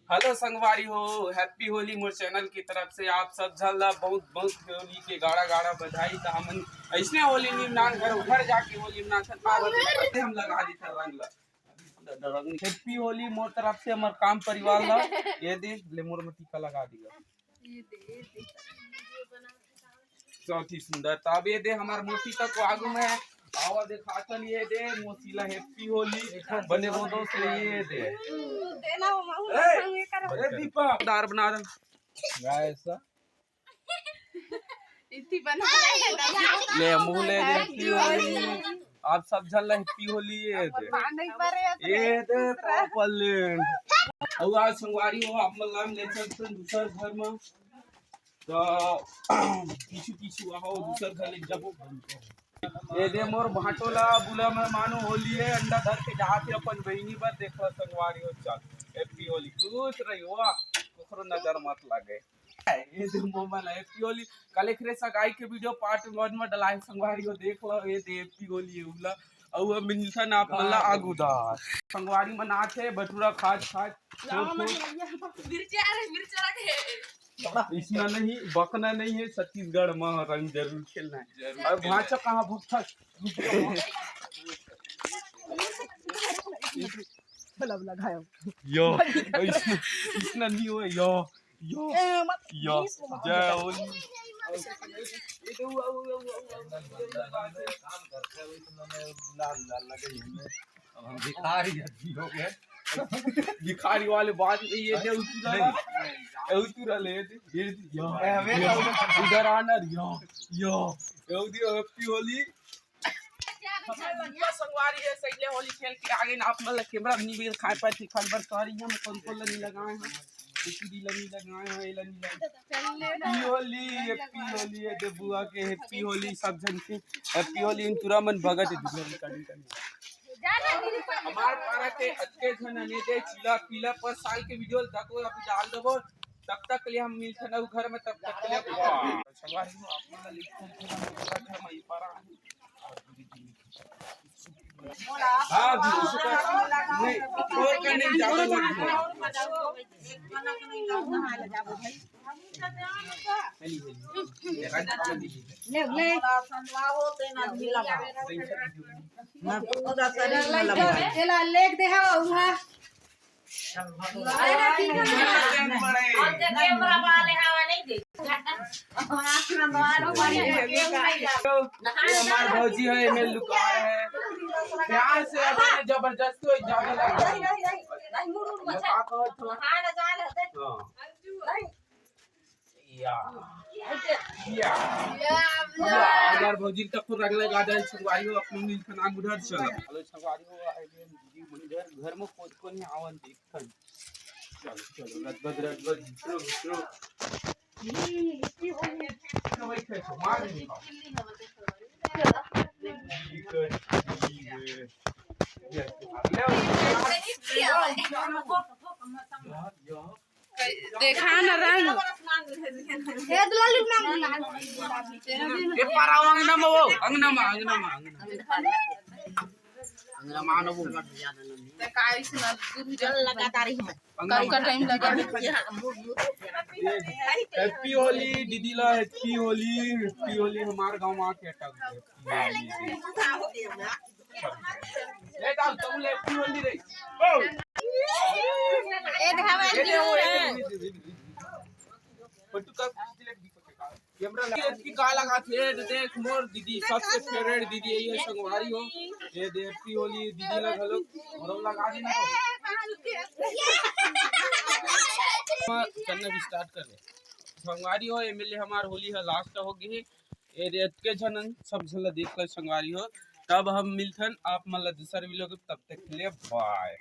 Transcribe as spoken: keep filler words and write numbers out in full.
Hello संगवारी हो, Happy Holi मोर channel की तरफ से आप सब झन ला बहुत बहुत होली के गाड़ा गाड़ा बधाई। त हमन ऐसने होली निमनान घर, घर जाके होली निमनान हम लगा दी रंग ला। Happy होली मोर तरफ से हमर काम परिवार ला। ये दे ले मोर म टीका लगा दिया। बहुत ही सुंदर। त अब ये दे हमर मोती तक आगू में आवा दिखातन। ये दे मोती ला Happy होली बने रहो दोस्त। ये दे ए, ए दीपक दार बना दे। ऐसा इतनी बना ले मुँह ले दे Happy होली। आप सब झन ला Happy होली। ये दे ये दे पापा ले। अउ आज संगवारी हो आप मन ला ले चलते दूसर घर में। त किछु किछु आओ दूसर घर ले जबो। ये दे मोर भांटो ला बुला में मानो होली है, अंडा धर के जात हे अपन बहिनी बर। देख ला संगवारी हो, चल Happy होली, खुश रही हो, कोखरो नजर मत लगे। ये दे मोमन Happy होली, कल एक रे सगाई के video part one में डलाए संगवारी हो, देख लो। ये दे Happy होली है उला। अउ अब मिलथन आप मन ला आगू दार। संगवारी मन आथे बटुरा खात खात। मिर्चा रे, मिर्चा रखे। इसना नहीं, बकना नहीं है, छत्तीसगढ़ में रंग जरूर खेलना है। जरूर और खेलना है। भांचा कहाँ भुगता? भला भला घायल। यो, इसना, इसना नहीं हुआ, यो, यो, ए, मत, यो। Please, मत। जय होली। अब हम भिखारी आदमी हो गए। भिखारी वाले बात नहीं है, ये उतरा ले, ये उतरा ले, ये, ये, अबे, ये, इधर आना, यो, यो, ये उधर Happy होली। हमारे लड़का संगवारी है, सही ले होली खेल के आगे ना, आप मन ला camera भी नहीं दिखाए पाए, दिखाए बर sorry, हम कौन कौन ला नहीं लगाए हैं, इसी दी ला नहीं लगाए हैं, ये ला नहीं लगाए। Happy होली, Happy होली, ये दे बुआ के Happy होली, सब झन के Happy होली। इन तुरा मन भगत है, दूसरा recording करना। हमार पारा के अतके झन अने दे चीला पीला पर साल के video तक वो अभी डाल देबो। तब तक के लिए हम मिलते हैं घर में, तब तक के लिए bye। संगवारी हो, आप मन ला लिखते हैं, हम घर में ही पारा। हाँ, दीदी, सुबह नहीं, और का नहीं, ज्यादा मत बोलो। ले, ले। तेला लेके दे हवा उहाँ। अरे, ठीक है। अब तो camera वाले हवा नहीं दे। ये हमार भौजी है, एमे लुका है। प्यार से अगर जबरदस्ती हो, ज्यादा लग जाए। नहीं, नहीं, नहीं, नहीं, मुड़, मुड़, मत। का कहत हो? हाँ, ना जा रहे थे। हाँ। नहीं। या। या। या। या, हमार भौजी तक को रंग लगा दे, संगवारी हो, अपने मिल के नाम उधर चला। हेलो, संगवारी हो, आए हैं दीदी मन घर, घर में कौन कौन है, आवन देखन। चलो, चलो, रजबज, रजबज, घुसरो, घुसरो। देखा न रंग। ये दुलाली मांग। ये पारा अंगना में वो, अंगना में, अंगना में, अंगना में। अंगना में आना वो। ते का इसमें दूध जल लगा तारी है। अंगना कब का time लगा? Happy होली दीदी ला, Happy होली, Happy होली हमार गांव में आके अटक गए। Happy होली। ले डाल, तुम ले, Happy होली रे। ओ। ए धावा ये दे, वो, ये दे, ये दे, ये दे। पट्टू का camera लगा। ये इसकी का लगा थे, ये देख मोर दीदी, सबसे favourite दीदी यही है, संगवारी हो। ये दे Happy होली दीदी ला घलो, और लगा दी ना। चलना भी start कर दे। संगवारी हो, एमे ले हमार होली ह last हो गे हे। ये दे अतके झन, सब झन ला देख ले संगवारी हो। तब हम मिलथन आप मन ला दूसर video के, तब तक के लिए bye।